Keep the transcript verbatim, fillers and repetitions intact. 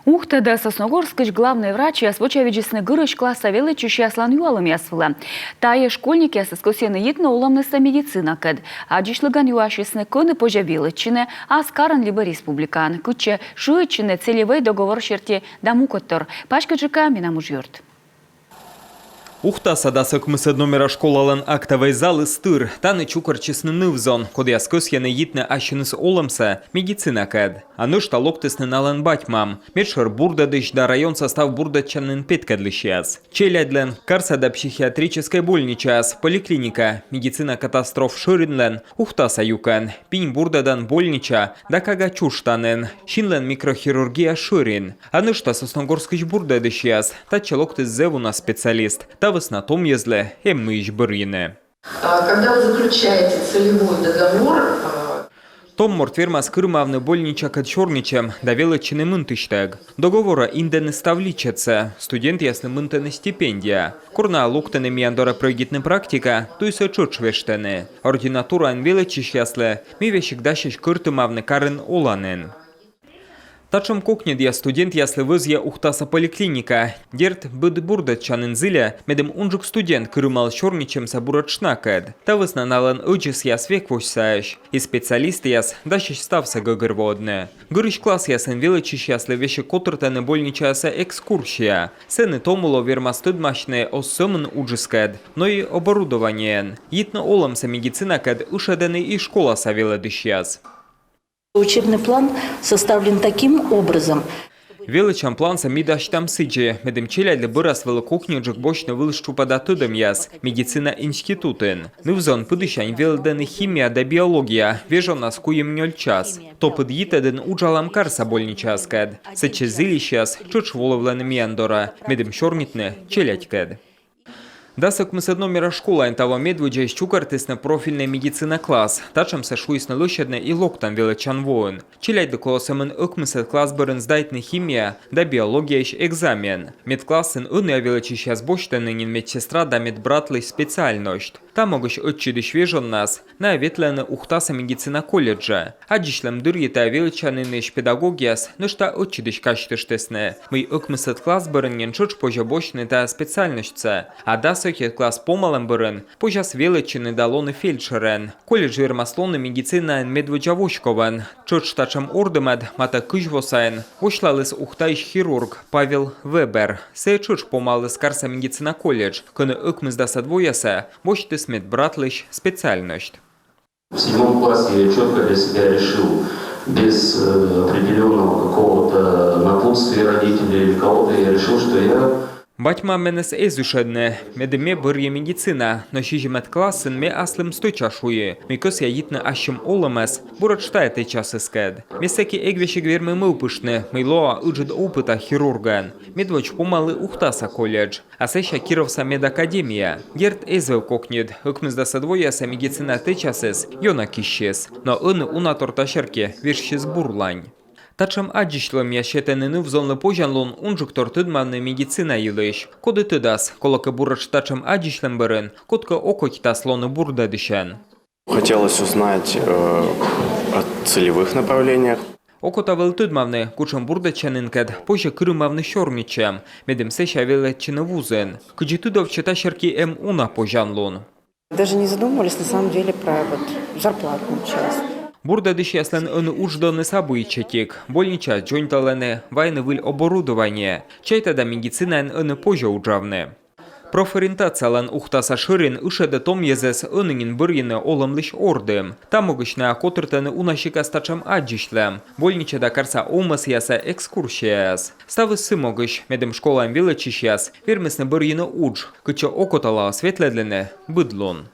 Ухта да Сосногорскысь главнӧй врачьяс вочавидзисны гырысь класса велӧдчысьяслӧн юалӧмъяс вылӧ. Тайӧ школьникъясӧс кӧсйӧны йитны олӧмнысӧ медицинакӧд. Аддзысьлігӧн юасисны, кӧні позьӧ велӧдчыны, ас карын либӧ республикаын, кытчӧ шыӧдчыны целевӧй договор серти да мукӧдтор. Паськыдджыка менам уджъёрт. Ухтаса дас ӧкмысӧд номера школалӧн актӧвӧй залыс тыр. Тані чукӧртчисны ныв-зон, кодъяс кӧсйӧны йитны ассьыныс олӧмсӧ медицинакӧд. А нӧшта локтісны налӧн бать-мам, медшӧр бурдӧдысь да районса став бурдӧдчанін петкӧдлысьяс. Челядьлӧн карса да психиатрическӧй больничаыс, поликлиника медицина катастроф шӧринлӧн Ухтаса юкӧн, пинь бурдӧдан больнича да кага чужтанін, синлӧн микрохирургия шӧрин. А нӧшта Сосногорскысь бурдӧдысьяс. Татчӧ локтіс зэв уна специалист. Та вӧсна том йӧзлы эм мыйысь бӧрйыны. А, когда вы заключаете целевой договор, а, Том морт вермас кырымавны больничакӧд сёрнитчӧм да велӧдчыны мынтысьтӧг. Договорӧ индӧны став личӧдсӧ, студентъяслы мынтӧны стипендия. Кор найӧ локтӧны миян дорӧ прӧйдитны практика, туйсӧ тшӧтш вештӧны. Ординатураын велӧдчысьяслы ми весиг дасьӧсь кӧртымавны карын оланін. Татшӧм кокньӧдъяс студентъяслы вӧзйӧ Ухтаса поликлиника. Дерт, быд бурдӧдчанін зільӧ, медым унджык студент кырымаліс сёрнитчӧмсӧ буретш накӧд. Та вӧсна налӧн ӧдзӧсъяс век восьсаӧсь, и специалистъяс дасьӧсь ставсӧ гӧгӧрвоӧдны. Гырысь классъясын велӧдчысьяслы весиг котыртӧны больничаясӧ экскурсия. Сэні том улӧ вермас тӧдмасьны оз сӧмын уджыскӧд, но и оборудованиеӧн. Йитны олӧмсӧ медицинакӧд ышӧдӧны и школаса велӧдысьяс. Учебный план составлен таким образом. Велӧдчан плансӧ ми дасьтам сідзи, медым челядьлы бӧрас вӧлі кокньыджык босьтны вылыс тшупӧда тӧдӧмъяс медицина институтын. Ныв-зон пыдісянь велӧдӧны химия да биология вежонас куим-нёль час. Топыд йитӧдын уджалам карса больничаыскӧд. Сэтчӧ зільысьяс тшӧтш волывлӧны миян дорӧ, медым сёрнитны челядькӧд. Дас ӧкмысӧд номера школаын таво медводдзаысь чукӧртісны профильнӧй медицина класс. Татшӧмсӧ шуисны лӧсьӧдны и локтан велӧдчан воын. Челядьлы колӧ сӧмын ӧкмысӧд класс бӧрын сдайтны химия да биологияысь экзамен. Медклассын ӧнія велӧдчысьяс босьтӧны нин медсестра да медбратлысь специальносьт. Та могысь ӧтчыдысь вежоннас найӧ ветлӧны Ухтаса медицина колледжӧ. Аддзысьлӧм дырйи тайӧ велӧдчанінысь педагогъяс нӧшта ӧтчыдысь казьтыштісны, мый ӧкмысӧд класс бӧрын нин тшӧтш позьӧ босьтны тайӧ специальносьтсӧ, а дас ӧтикӧд класс помалӧм бӧрын позяс велӧдчыны да лоны фельдшерӧн. Колледж вермас лоны медицинаын медводдза воськовӧн. Тшӧтш татшӧм ордымӧд матӧ кызь во сайын восьлаліс Ухтаысь хирург Павел Вебер. Сійӧ тшӧтш помаліс карса медицина колледж, кӧні ӧкмысдасӧд воясӧ босьтіс медбратлысь специальносьт. В седьмом классе я четко для себя решил, без э, определенного какого-то напутствия родителей или кого-то, я решил, что я... Бать-мам менӧс эз ышӧдны, медым ме бӧрйи медицина, но сизимӧд классын ме аслым стӧча шуи, мый кӧсъя йитны ассьым олӧмӧс буретш тайӧ тэчасыскӧд. Ме сэки эг весиг вермы мӧвпыштны, мый лоа ыджыд опыта хирургӧн. Медводз помалі Ухтаса колледж, а сэсся Кировса медакадемия. Дерт, эз вӧв кокньыд, ӧкмысдасӧд воясӧ медицина тэчасыс ёна киссис, но ӧні уна тор та серти вежсис бурлань. Татшӧм аддзысьлӧмъяс сетӧны ныв-зонлы позянлун унджыктор тӧдмавны медицина йылысь. Коді тӧдас, колӧкӧ, буретш татшӧм аддзысьлӧм бӧрын кодкӧ окотитас лоны бурдӧдысьӧн. Хотелось узнать э, о целевых направлениях. Окота вӧлі тӧдмавны, кутшӧм бурдӧдчанінкӧд позьӧ кырымавны сёрнитчӧм, медым сэсся велӧдчыны вузын. Кыдзи тыдовтчӧ, та серти эм уна позянлун. Даже не задумывались на самом деле про вот зарплатную часть. Бурдӧдысьяслӧн ӧні удждоныс абу ичӧтик. Больничаӧ дзоньталӧны, вайӧны выль оборудование. Чайта да, медицинаын ӧні позьӧ уджавны. Профориентациялӧн Ухтаса шӧрин ышӧдӧ том йӧзӧс ӧні нин бӧрйыны олӧмлысь ордым. Та могысь найӧ котыртӧны уна сикас татшӧм аддзысьлӧм, больнича да карса овмӧсъясӧ экскурсияяс. Ставыс сы могысь, медым школаын велӧдчысьяс вермисны бӧрйыны удж, кытчӧ окота лоас ветлӧдлыны быд лун.